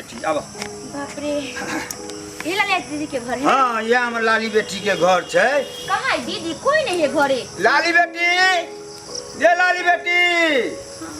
बेटी आब। बाप रे, ये लाली दीदी के घर है? हाँ, यह हमर लाली बेटी के घर छै। कहाँ है दीदी? कोई नहीं है घरे। लाली बेटी, ये लाली बेटी।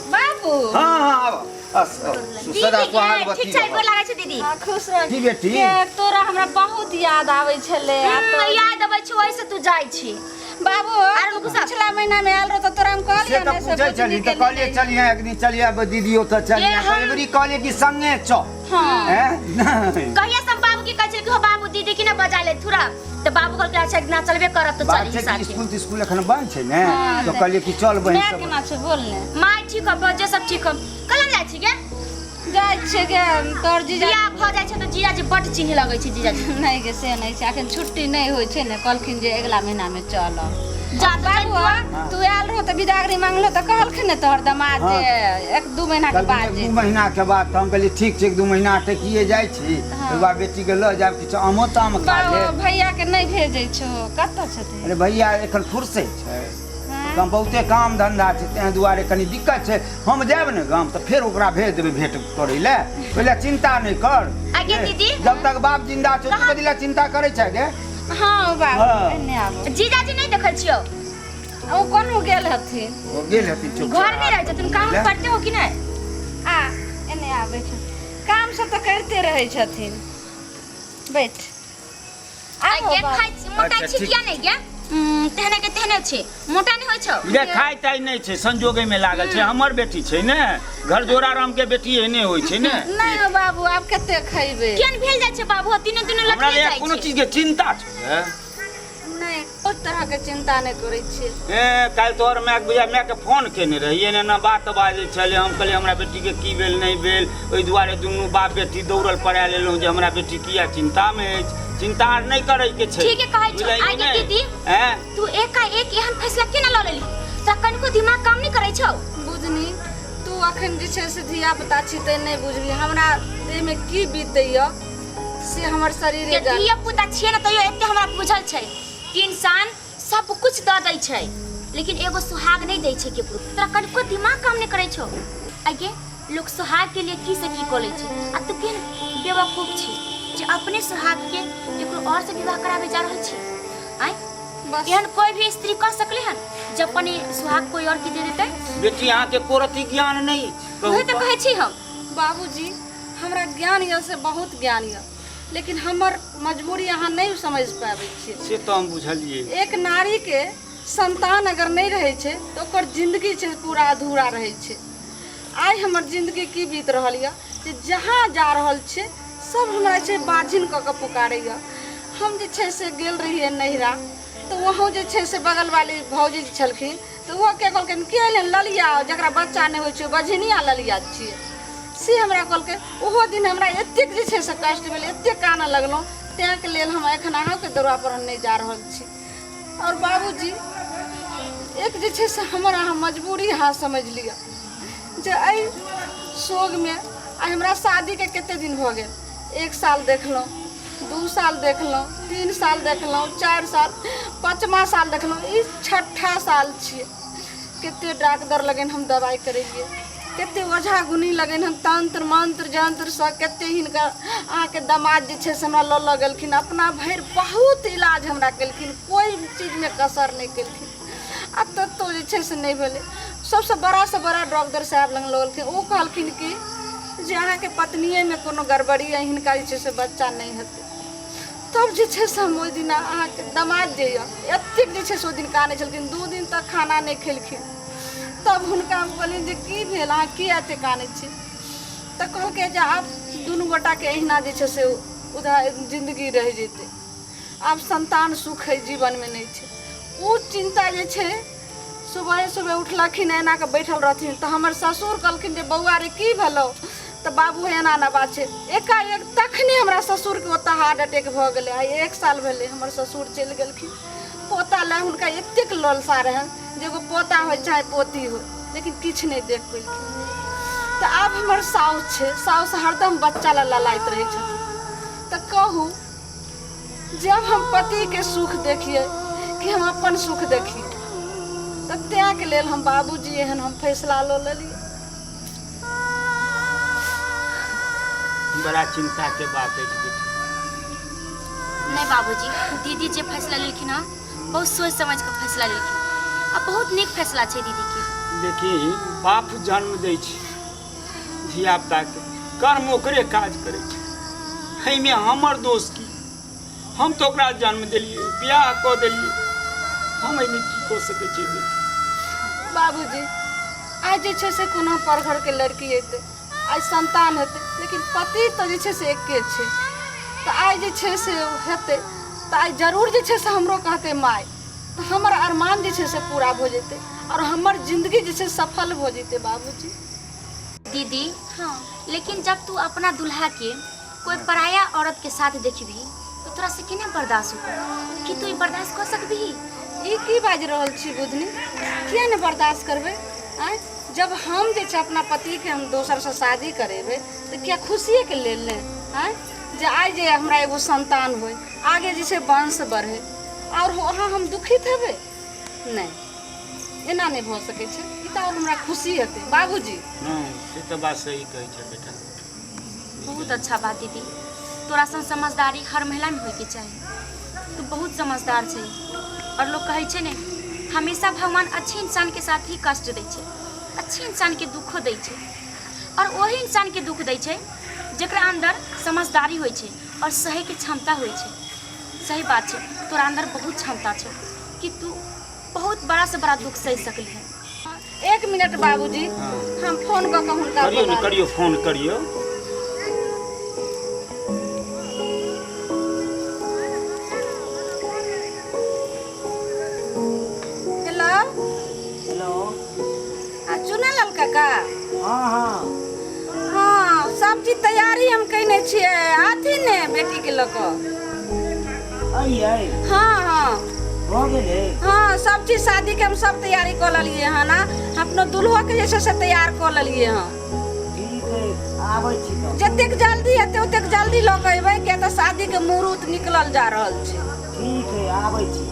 बाबू। हाँ हाँ, आब अस दीदी सदा के सुहागवती ठीक छै, रहब। गोर लागै छै दीदी। हाँ, खुश रह। की बेटी? के तोरा हमरा बहुत याद आबै छलै। आ याद अबै छै, ओहिसँ तू जाइ छी। बाबू, आर तू गुस्सा- पिछला महीना में आयल रहो तऽ तोरा हम से कहलियै तऽ ने से पूछै बुझनी छली के तऽ कहलियै नहि। चलिहे एक दिन, चलिहे दीदी ओतऽ चलिहे। ए, हम- एबरी कहलियै कि संगे चल। हाँ। हैं? नहि। कहिया से हम बाबू के कहै छलियै कि हो बाबू, दीदी के ने बजा ले थोड़ा, तऽ बाबू कहलकै अच्छा एक दिना चलबे करब तऽ बात चलही छै कि साथे। स्कूल तिस्कुल एखन बंद छै ने, हाँ, तऽ कहलियै कि चल बहिन माय सब। केना छै बोल ने? माय ठीक हो, बच्चे सब ठीक हो। कल जाइ छी गे? जाइ छियै गे, तोहर जीजा बियाह भऽ जाइ छै तऽ जीजाजी बड्ड चिन्ह लगै छै जीजाजी। नहि गे, से नहि छै, अखन छुट्टी नहि होइ छै ने, कहलखिन जे अगिला महीना में चलब। जा तऽ बाबू, तू आयल रहो तऽ बिदागरी मांगलो तऽ कहलखिन ने तोहर दमाद जे 1-2 महीना के कहलखिन बाद 1-2 जेतै। महीना के बाद, तऽ हम कहलियै ठीक छै, 1-2 महीना टकिए जाइ छी, ओहि बाद बेटीके लऽ जायब, किछु आमो ताम खा बाबू, लेब। भैया के नहि भेजै छौ, कतऽ छथिन? अरे भैया एखन फुर्सै छै, गाम बहुते काम धंधा छै, ताहि दुआरे कनि दिक्कत छै। हम जायब ने गाम तऽ फेर ओकरा भेज देबै भेंट करै लए, ओहि लए चिन्ता नहि कर। आगे दीदी? जब तक बाप जिंदा छै, तू कथी लए चिन्ता करै छै गे? हाँ बाबू। हाँ। एने आबो। जीजाजी नहि देखै छियौ? ओ कोनो गेल हथिन। ओ गेल हथिन चुप। घर नहि रहै छथिन, काम ले। करते हो कि नहि? आ एने आबै छै, काम सब तऽ करिते रहै छथिन। बैठ। आबो आगे बाबू। खाइ छी, मोटा अच्छा, छी ठीक। किया नहि गे? तेहने के तेहने छै, मोटा नहि होइ छौ। गे, खाइ ताइ नहि छै, संजोगे में लागल छै। हमर बेटी छै ने, घर जोड़ा राम के बेटी एहने होइ छै ने। नहि हो बाबू, आब कते खैबै? केहन भेल जाइ छै बाबू, तीनू तीनू हमरा लटके लिए जाइ कोनो छै। चीज के चिंता छै गे? नहि, कोइ तरह के चिंता नहि करै छियै। ए, काल्हि तोहर मायके बुझा मायके फोन केने रहियै ने, एना बात बाजै छलै। हम कहलियै हमरा बेटीके की भेल नहि भेल, ओहि दुआरे दुनू बाप बेटी दौड़ल पड़ा लेलहुँ जे हमरा बेटी किया चिन्तामे अछि। चिन्ता आर नहि करैके छै। ठीके कहै छौ। बुझलियै आइ गे नहि? दीदी। ऐं? तू एकाएक एहन फैसला केना लऽ लेली? तोरा कनिको दिमाग काम नहि करै छौ? बुझनी, तू अखन जे छै से धिया पुता छी तैं नहि बुझबी, हमरा देहमे की बीतैया से हमर शरीरे के जानै। धिया पुता छियै ने, तैयो एते हमरा बुझल छै कि इंसान सब कुछ दऽ दै छै लेकिन एगो सुहाग नहि दै छै केकरो। तोरा कनिको दिमाग काम नहि करै छौ? आगे लोग सुहाग के लिए की से की कऽ लै छै, आ तू केहन बेवकूफ छी जे अपने सुहाग के केकरो और से विवाह कराबे जा रहल छी? आँय, बस। एहन कोई भी स्त्री कह सकले हन जब अपने सुहाग कोई और के दे देतै? बेटी, अहाँके एको रत्ती ज्ञान नहि अछि। कहू उहे तऽ तऽ। कहै छी हम। बाबूजी, हमरा ज्ञान यऽ से बहुत ज्ञान यऽ, लेकिन हमर मजबूरी अहाँ नहि समझ पाबै छियै। से तऽ हम बुझलियै। एक नारीके संतान अगर नहि रहै छै तऽ ओकर जिंदगी छै पूरा अधूरा रहै छै। आइ हमर जिंदगी की बीत रहल यऽ जे जहाँ जा रहल छियै सब हमरा छै बाझिन कऽ कऽ पुकारैए। हम जे छै से गेल रहियै नैहरा, तऽ वहाँ जे छै से बगलवाली भौजी जे छलखिन तऽ ओहो के कहलखिन के एलै ललिया, जकरा बच्चा नहि होइ छै, बझनिया ललिया छियै, से हमरा कहलकै। ओहो दिन हमरा एतेक जे छै से कष्ट भेल, एतेक कानऽ लगलहुँ, ताहिके लेल हम एखन अहाँके दौरापर हम नहि जा रहल छी। आओर बाबूजी, एक जे छै से हमर अहाँ मजबूरी अहाँ समझि लिअ जे एहि शोगमे आइ हमरा शादीके कतेक दिन भऽ गेल। 1 साल देखलहुँ, 2 साल देखलहुँ, 3 साल देखलहुँ, 4 साल, 5वां साल देखलहुँ, ई 6ठा साल छियै। कतेक डाकदर लगन हम दवाइ करेलियै, कतेक ओझा गुनी लगन हम तंत्र मंत्र जंत्र सँ, कतेक हिनकर अहाँके दमाद जे छै से हमरा लऽ लऽ गेलखिन, अपना भरि बहुत इलाज हमरा केलखिन, कोइ चीजमे कसर नहि केलखिन, आ ततो जे छै से नहि भेलै। सबसँ बड़ासँ बड़ा डॉक्टर साहेब लग लऽ गेलखिन, ओ कहलखिन कि जे अहाँके पत्निएमे कोनो गड़बड़ी अइ, हिनका जे छै से बच्चा नहि हेतै। तब जे छै से हम ओहि दिना अहाँके दमाद जे यऽ एतेक जे छै से ओहि दिन कानै छलखिन, 2 दिन तक खाना नहि खेलखिन। तब हुनका हम कहलियनि जे की भेल, अहाँ किया एतेक कानै छी? तऽ कहलकै जे आब दुनू गोटाके एहिना जे छै से उधार जिन्दगी रहि जेतै, आब संतान सुख एहि जीवनमे नहि छै। ओ चिन्ता जे छै सुबह सुबह उठलखिन, एना कऽ बैठल रहथिन तऽ हमर ससुर कहलखिन जे बौआ रे की भेलौ? तऽ बाबू एना एना बात छै। एकाएक तखने हमरा ससुरके ओतऽ हार्ट अटैक भऽ गेलै। आइ 1 साल भेलै हमर ससुर चलि गेलखिन। पोता लए हुनका एतेक ललसा रहनि जे एगो पोता होइ चाहे पोती होइ, लेकिन किछु नहि देख पेलखिन। तऽ आब हमर साउस छै, साउस हरदम बच्चा लए ललाइत रहै छथिन। तऽ कहू, जब हम पतिके सुख देखियै कि हम अपन सुख देखियै? तऽ ताहिके लेल हम बाबूजी एहन हम फैसला लऽ लेलियै। बड़ा चिंताके बात अछि बेटी। नहि बाबूजी, दीदी जे फैसला लेलखिन हँ बहुत सोचि समझ कऽ फैसला लेलखिन आ बहुत नीक फैसला छै दीदीके। देखी, बाप जन्म दै छै धियापुताके, कर्म ओकरे काज करै छै। एहिमे हमर दोष की? हम तऽ ओकरा जन्म देलियै, बियाह कऽ देलियै, हम एहिमे की कऽ सकै छियै बेटी? बाबूजी, आइ जे छै से कोनो पर घरके लड़की अयतै, आइ संतान हेतै, लेकिन पति तऽ जे छै से एके छै। तऽ आइ जे छै से हेतै तऽ आइ जरूर जे छै से हमरो कहतै माय, तऽ हमर अरमान जे छै से पूरा भऽ जेतै आओर हमर जिन्दगी जे छै सफल भऽ जेतै बाबूजी। दीदी, हाँ। लेकिन जब तू अपना दुल्हा के कोई पराया औरत के साथ देखबी तो तोरा से केना बर्दाश्त होतो? की तू ई बर्दाश्त कऽ सकबी? ई की बाजि रहल छी बुधनी? किया नहि बर्दाश्त करबै? आँय, जब हम जे छै अपना पतिके हम दोसरसँ शादी करेबै तऽ किया खुशिएके लेल ने? आँय, जे आइ जे हमरा एगो संतान होय, आगे जे छै वंश बढ़े, आओर वहाँ हम दुखित हेबै? नहि, एना नहि भऽ सकै छै। ई तऽ आओर हमरा खुशी हेतै बाबूजी। नहि, से तऽ बात सही कहै छै बेटा। बहुत अच्छा बात दीदी, तोरा सन समझदारी हर महिलामे होइके चाही। तू बहुत समझदार छै। और लोग कहै छै ने, हमेशा भगवान अच्छे इंसान के साथ ही कष्ट दै छै, अच्छे इंसान के दुखो दै छै, और वही इंसान के दुख दै छै जकरा अंदर समझदारी होइ छै और सहैके क्षमता होइ छै। सही बात छै, तोरा अंदर बहुत क्षमता छौ कि तू बहुत बड़ा से बड़ा दुख सहि सकली है। एक मिनट बाबूजी, हम फोन कऽ कऽ हुनका करियौ ने। बोला। करियौ, फोन करियौ। हेलो। हेलो। आ चुनेलाल काका? हाँ हाँ। हाँ, सब चीज तैयारी हम कयने छियै, आथिन ने बेटीके लऽ कऽ। अइयै? हाँ हाँ। भऽ गेलै? हाँ, सब चीज शादीके हम सब तैयारी कऽ लेलियै हन। आ अपनो दुल्होके जे छै से तैयार कऽ लेलियै हन। ठीक है, आबै छी तऽ। जतेक जल्दी हेतै ओतेक जल्दी लऽ कऽ अयबै, किया तऽ शादीके मुहूर्त निकलल जा रहल छै। ठीक है, आबै छी।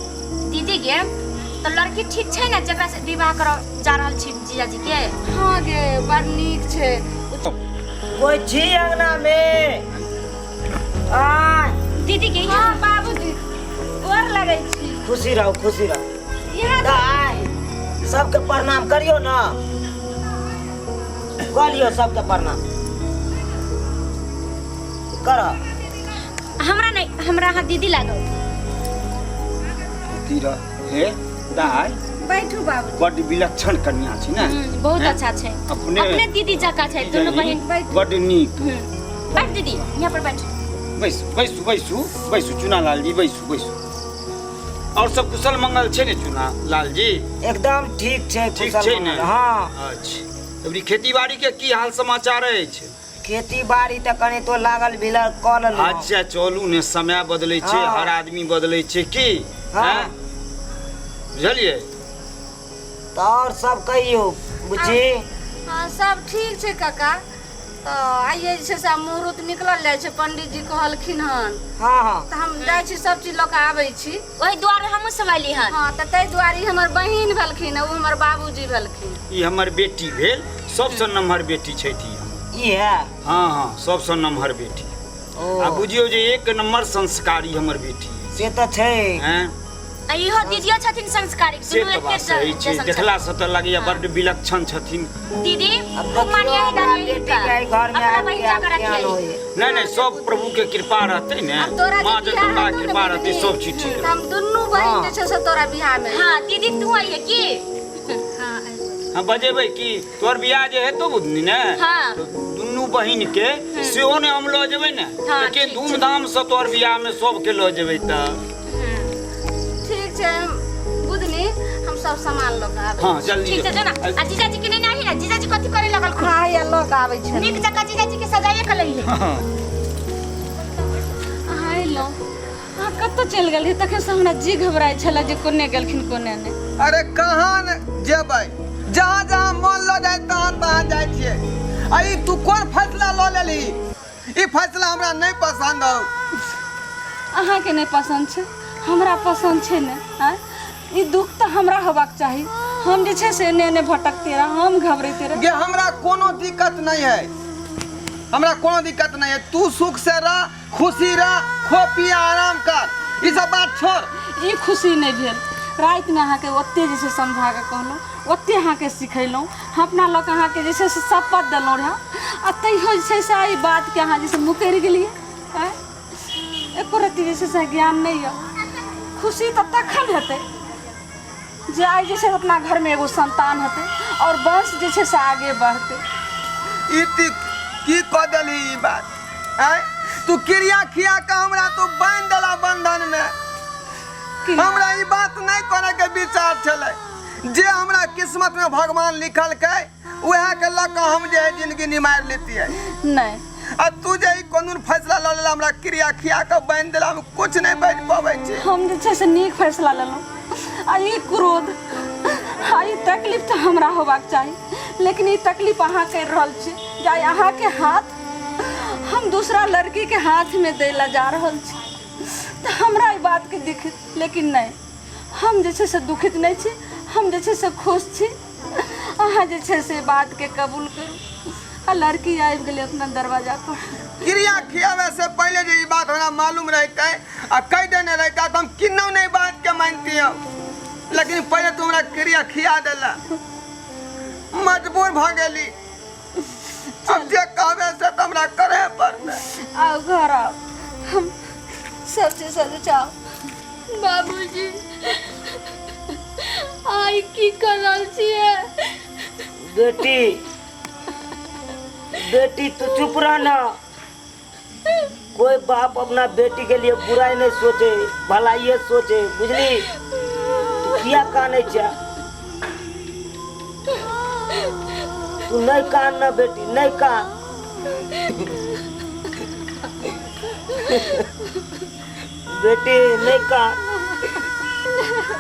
दीदी गे, तऽ लड़की ठीक छै ने जकरा से विवाह करऽ जा रहल छी जीजाजी के? हाँ गे, बड़ नीक छै। कोइ छी अंगना मे? आय। दीदी के। हाँ बाबूजी, गोर लगै छी। खुशी रहू, खुशी रहू। इएह तऽ आय सबके प्रणाम करियौ ने, कऽ लियौ सबके प्रणाम कर। हमरा नहि, हमरा अहाँ दीदी लागल। तीर हे दाइ। बैठू बाबू। बड्ड विलक्षण कन्या छै ने? बहुत हैं? अच्छा छै। अपने अपने दीदी जकाँ छै दुनू बहिन। बड्ड नीक। बैठ दीदी, यहाँ पर बैठ। बैसू बैसू बैसू बैसू चुनालाल जी, बैसू बैसू। और सब कुशल मंगल छै ने चुना लाल जी? एकदम ठीक छै। ठीक कुशल छै ने? मंगल, हाँ। अच्छा, अबरी खेती बाड़ी के की हाल समाचार अछि? खेती बाड़ी तऽ कनि तो लागल भिलल कऽ लेलहुँ। अच्छा चलू ने, समय बदलै छै। हाँ। हर आदमी बदलै छै की? हाँ। हैं? बुझलियै? तऽ आओर सब कहियौ बुच्ची। हाँ, सब ठीक छै काका। तऽ आइए जे छै से आब मुहूर्त निकलल जाइ छै, पंडीजी कहलखिन हन। हाँ हाँ। तऽ हम जाइ छी, सब चीज लऽ कऽ आबै छी। ओहि दुआरे हमहूँ सब अयली हन। हाँ, तऽ ताहि दुआरे ई हमर बहिन भेलखिन, ओ हमर बाबूजी भेलखिन। ई हमर बेटी भेल, सबसँ नमहर बेटी छथि ई हमर। ई है? हाँ हाँ, सबसँ नमहर बेटी। ओ। आ बुझियौ जे एक नम्बर संस्कारी हमर बेटी अछि। से तऽ छै। हैं? आ इहो दीदियो छथिन संस्कारिक। से दुनू तऽ एके बात सही छै। जैसन छथिन। देखला से तऽ लगैया बड्ड विलक्षण छथिन। दीदी, अब खूब देखियौ मानिया है हमरा दादी बेटी के एहि घरमे अपना आबि बहिन के आब जकाँ केहन रखियै। होइए। नहि नहि, सब प्रभु के कृपा रहतै ने, आब तोरा जे माँ बियाह जगदम्बा हेतौ के ने कृपा रहतै, बुधनी, सब चीज ठीक तऽ रहतै। हम दुनू बहिन हाँ। जे छै से तोरा बियाहमे। हाँ दीदी, तू आइए की? हाँ, बजेबै की? तोहर बियाह जे हेतौ बुधनी ने, हाँ। तऽ दुनू बहिन के सेहो ने हम लऽ जेबै ने। हाँ, लेकिन ठीक छै। धूमधाम से तोहर बियाह में सबके लऽ जेबै तऽ। ठीक छै बुधनी, हम सब सामान लऽ कऽ आबै। हाँ, जल्दी। ठीक छै, जो ना। आ जीजाजी के नहीं ना? जीजाजी कथी करे लगल खूब? हाँ, हैया लऽ कऽ आबै छै। नीक जकाँ जीजाजी के सजाइए के लइहे। हाँ। अहाँ अयलहुँ? अहाँ कतऽ चलि गेलियै? तखनसँ हमरा जी घबराइ छलै जे कोने गेलखिन कोने नहि। अरे कहाँ ने जेबै, जहाँ जहाँ मन लऽ जाइ तहाँ तहाँ जाइ छियै। आ ई तू कोन फैसला लऽ लेलही? ई फैसला हमरा नहि पसन्द हौ। अहाँके नहि पसन्द छै, हमरा पसन्द छै ने? आँय, ई दुख तऽ हमरा होबाक चाही। हम जे छै से एने एने भटकते रह, हम घबरैते रह। गे, हमरा कोनो दिक्कत नहि है। हमरा कोनो दिक्कत नहीं है। तू सुख से रह, खुशी रह, खो पी आराम कर, ई सब बात छोड़। ई खुशी नहि भेल। रातिमे अहाँके ओते जे छै समझा कऽ कहलहुँ, ओते अहाँके सिखेलहुँ, हम अपना लऽ कऽ अहाँके जे छै से शपथ देलहुँ रहए, आ तैयो जे छै से एहि बातके अहाँ जे छै मुकरि गेलियै। आँय, एको रत्ती जे छै से ज्ञान नहि यऽ। खुशी तऽ तखन हेतै जे आइ जे छै अपना घरमे एगो संतान हेतै आओर वंश जे छै से आगे बढ़तै। ई ती की कऽ देलही ई बात? आँय, तू क्रिया खिया कऽ हमरा तू बान्हि देला बंधन में। हमरा ई बात नहि करे के विचार छलै। जे हमरा किस्मत में भगवान लिखलकै वएह के लऽ कऽ हम जे है जिंदगी निमारि लेतियै। नहि, आ तू जे ई कोन फैसला लऽ लेला, हमरा क्रिया खिया कऽ बान्हि देला, हम कुछ नहि बाजि पबै छी। हम जे छै से नीक फैसला लेलहुँ। आ ई क्रोध आ ई तकलीफ तऽ हमरा होबाक चाही, लेकिन ई तकलीफ अहाँ करि रहल छी जे आइ अहाँके हाथ हम दूसरा लड़कीके हाथमे दै लए जा रहल छी, तऽ हमरा ई बातके दिक्कत। लेकिन नहि, हम जे छै से दुखित नहि छी, हम जे छै से खुश छी। अहाँ जे छै से बातके कबूल करू। आ लड़की आबि गेलै अपना दरवाजा पर। क्रिया खियावे से पहले जे ई बात हमरा मालूम रहितै आ कहि देने रहिता तऽ हम किन्नौ नहि बात के मानतियौ, लेकिन पहले तू हमरा क्रिया खिया देला, मजबूर भऽ गेली। अब जे कहबे से तऽ हमरा करे पड़तै। आउ घर आउ, हम सब चीज सरिचाउ। बाबूजी, आइ की कर रहल छियै? बेटी, बेटी तू चुप रह ना। कोई बाप अपना बेटी के लिए बुराई नहीं सोचे, भलाइये सोचे, बुझली? तू किया काने छे? तू नहीं कान ना बेटी, नहीं कान। बेटी नहीं कान।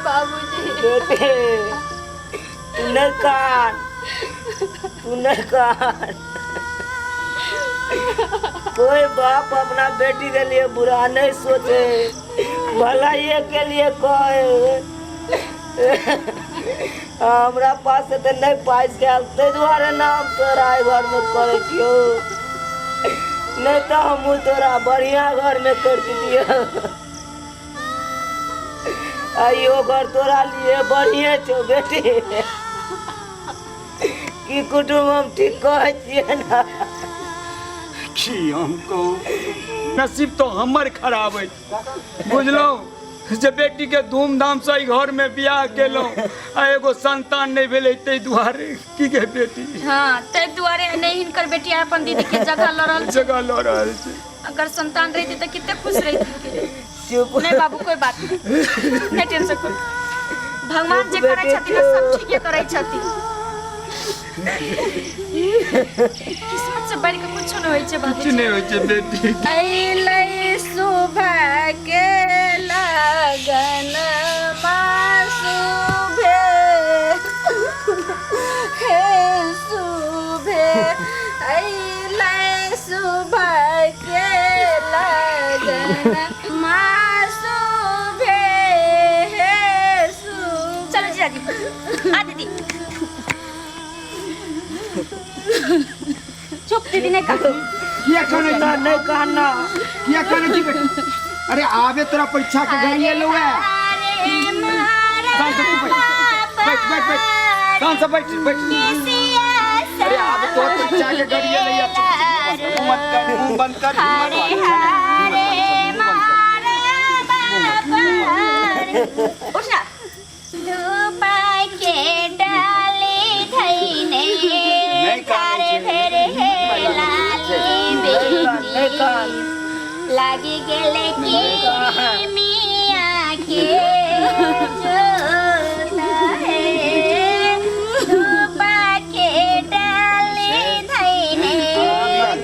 बाबूजी। बेटी तू नहीं कान, तू नहीं कान। कोई बाप अपना बेटी के लिए बुरा नहीं सोचे, भलाइये के लिए कहे। हमरा पास से तऽ नहीं पाइस आयल, ताहि दुआरे ना हम तोरा एहि घर में करै छियौ, नहीं तऽ हमहूँ तोरा बढ़िया घर में कर दितियौ। आइयो घर तोरा लिए बढ़िए छौ बेटी। की कुटुम्ब हम ठीक कहै छियै ना? की हम कहू, नसीब तो हमर खराब अछि, बुझलहुँ जे बेटी के धूमधाम से एहि घर में बियाह केलहुँ आ एगो संतान नहि भेलै, ताहि दुआरे की गे बेटी? हाँ, ताहि दुआरे नहि हिनकर बेटी अपन दीदी के जगह लऽ रहल छै। जगह लऽ रहल छै। अगर संतान रहितै तऽ कते खुश रहितै। चुप। नहीं बाबू, कोई बात नहीं, नहीं टेंशन करू। भगवान जे करै छथिन ने, सब ठीके करै छथिन। किस्मत से बढ़ि के कुछो नहि होइ छै बाबू। किछु नहि होइ छै बेटी। अइलै सुबह के लगन सुबे, हे सुबे, अइलै सुबह के लगन सुबे, हे सुबे। चलो जीजाजी, आ दीदी। चुप दीदी, नहीं कहा। किया कानै छी? नहीं कहना। किया कानै छी बेटी? अरे आबे तोरा परीक्षा के घड़ी एलौ है। अरे मारा शांत से तू बैठ, बैठ बैठ बैठ, शांत से बैठ बैठ। अरे आबे तोरा परीक्षा के घड़ी एलै है। चुप, मुंह मत कर, मुंह बंद कर, हिम्मत हरे वाली छै ने, हरे हिम्मत वाली छै, मुंह बंद कर। मारा बाबा। उठ ना। धूप के डाली धैने नहीं कानै थारे छै। भेरे हे लाली नहीं कान। बेटी, लागी गेले की मिया के जोता है। धूप के डाली धैने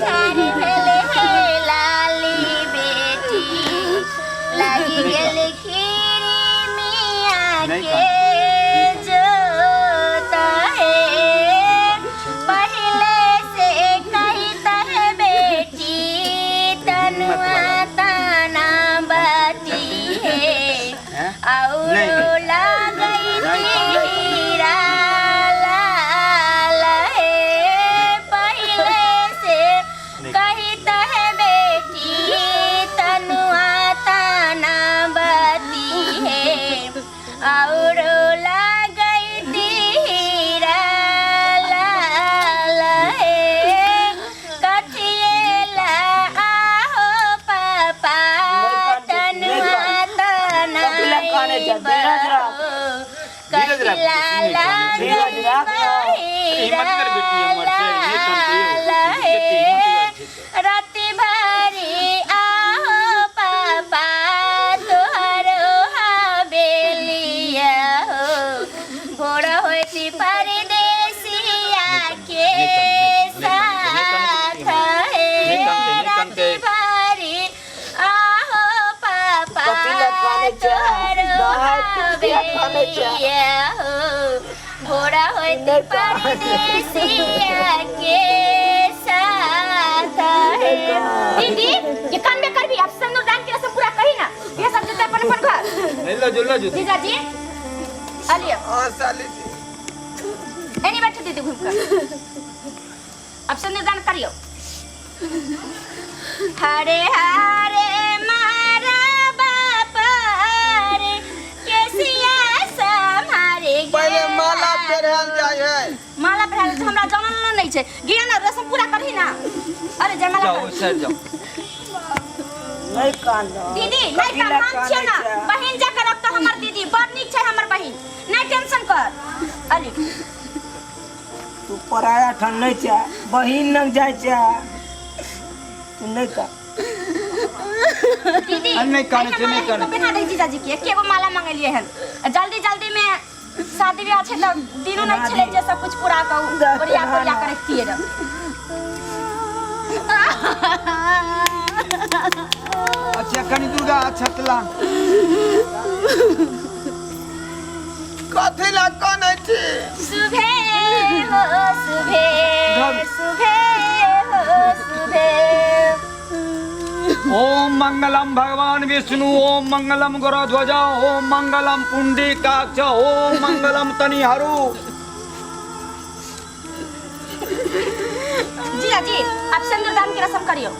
थारे भेले हे लाली बेटी, लागी गेले खीरी मिया नहीं के जोता है। पहले से कहता है बेटी, तनुआ ताना बाती है। औरो लगैती हीरा लाल हे कथिए ला आहो पापा तनुआ कथी लए कानै तनाई छै? धीरज राख। धीरज राख, कथिला धीरज राख। हिम्मत कर बेटी हमर छै, नहि कनतै यौ। कते हिम्मतगर छै तऽ। राति भरि आहो पापा तोहरो हवेलिया हो भोर होती परदेसिया के साथ हे नहि कनतै, नहि कनतै। राति भरि आहो पापा कथी लए कानै छै? तोहरो दाइ, किया कानै छै? हवेलिया हो भोर होती परदेसिया के साथ हे दीदी ये कान में करबी अब सिंदूरदान के रस्म पूरा कही ना ये सब जते अपन अपन घर नहि लऽ जो लऽ जो जीजाजी अलियो हाँ साली जी एनी बैठो दीदी घूम कर अब सिंदूरदान करियो हरे हरे मारा बाप रे केसिया सम्हारे पहिले माला पेरहल जाइ है माला पहिरायल छै हमरा जानल नहि छै गिया ना रस्म पूरा करही ना अरे जयमाला जाओ कर सर जाओ नहि कान दीदी नहीं कथी लए काम हम छियै कानै ना छै? बहिन जा करब तऽ हमर दीदी बड़ नीक छै हमर बहिन नहीं टेंशन कर अली तू पराया ठान नहि छै बहिन लग जाइ छै तू नहि कान दीदी नहि कानै छै, नहि कानै छै। पहना दे जीजाजी के एकेगो माला मंगेलिए हन जल्दी जल्दी में शादी ब्याह छै तऽ दिनो नहि छलै जे सब कुछ पूरा कऽ ओरिया पोरिया के रखतियै रह अच्छा कनि दुर्गा छतला कथी लए कनै छी सुबह हो सुबह धर। सुबह हो सुबह ओम मंगलम भगवान विष्णु ओम मंगलम गरुड़ध्वज ओम मंगलम पुंडरीकाक्ष ओम मंगलम तनिहरु जी जी अब सिंदूरदान के रस्म करियो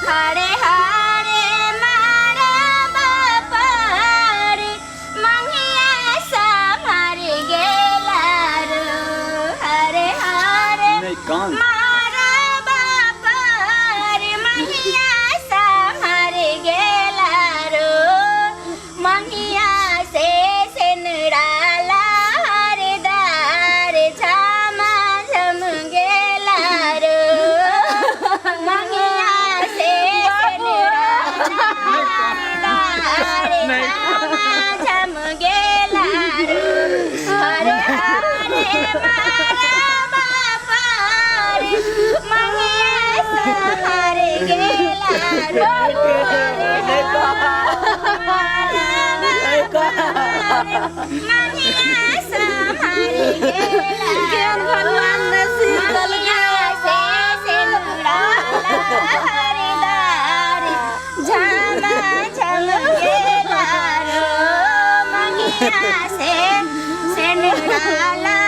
हरे हरे मारा बापर मंगिया सम्हार गेला रो हरे हरे नहि कान मारा बापर मंगिया सम्हार गेला रो मंगिया से सेनराला हरदार झामा झम गेला रो मंगिया से सेनराला हरदार झामा झम गेला रो हरे हरे मारा बापर मंगिया सम्हार गेला रो हरे केहन भगवान नसीब देलकै।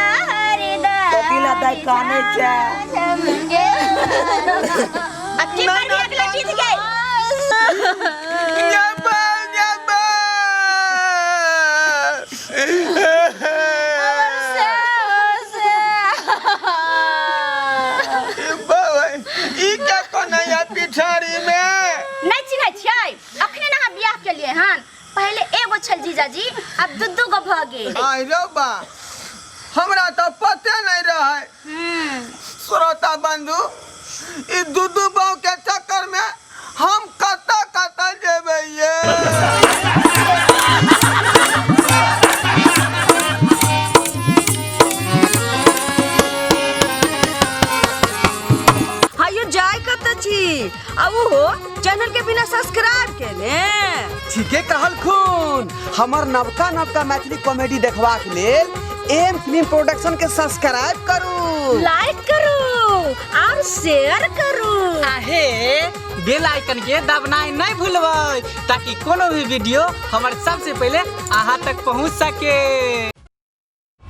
कथी लए दाइ कानै छै? अब की करबी अगला जीत गए जब्बा जब्बा बाबा ई क्या कोनैया पिछाड़ी में नहीं चिन्है छियै अखने ने अहाँ बियाह केलियै हन पहिले एगो छल जीजाजी आब दू दू गो भऽ गेल आइ रौ बा हमरा तऽ पते नहि रहै श्रोता बंधु ई दू दू बहू के चक्कर में हम कतऽ कतऽ जेबै ये हायो जाय कतऽ छी आ ओहो चैनल के बिना सब्सक्राइब केने ठीके कहलखुन हमर नवका नवका मैथिली कॉमेडी देखबाक लेल एम फिल्म प्रोडक्शन के सब्सक्राइब करू लाइक करू और शेयर करू आहे बेल आइकन के दबनाइ नहि भूलबै ताकि कोनो भी वीडियो हमर सबसे पहिले अहाँ तक पहुँच सके।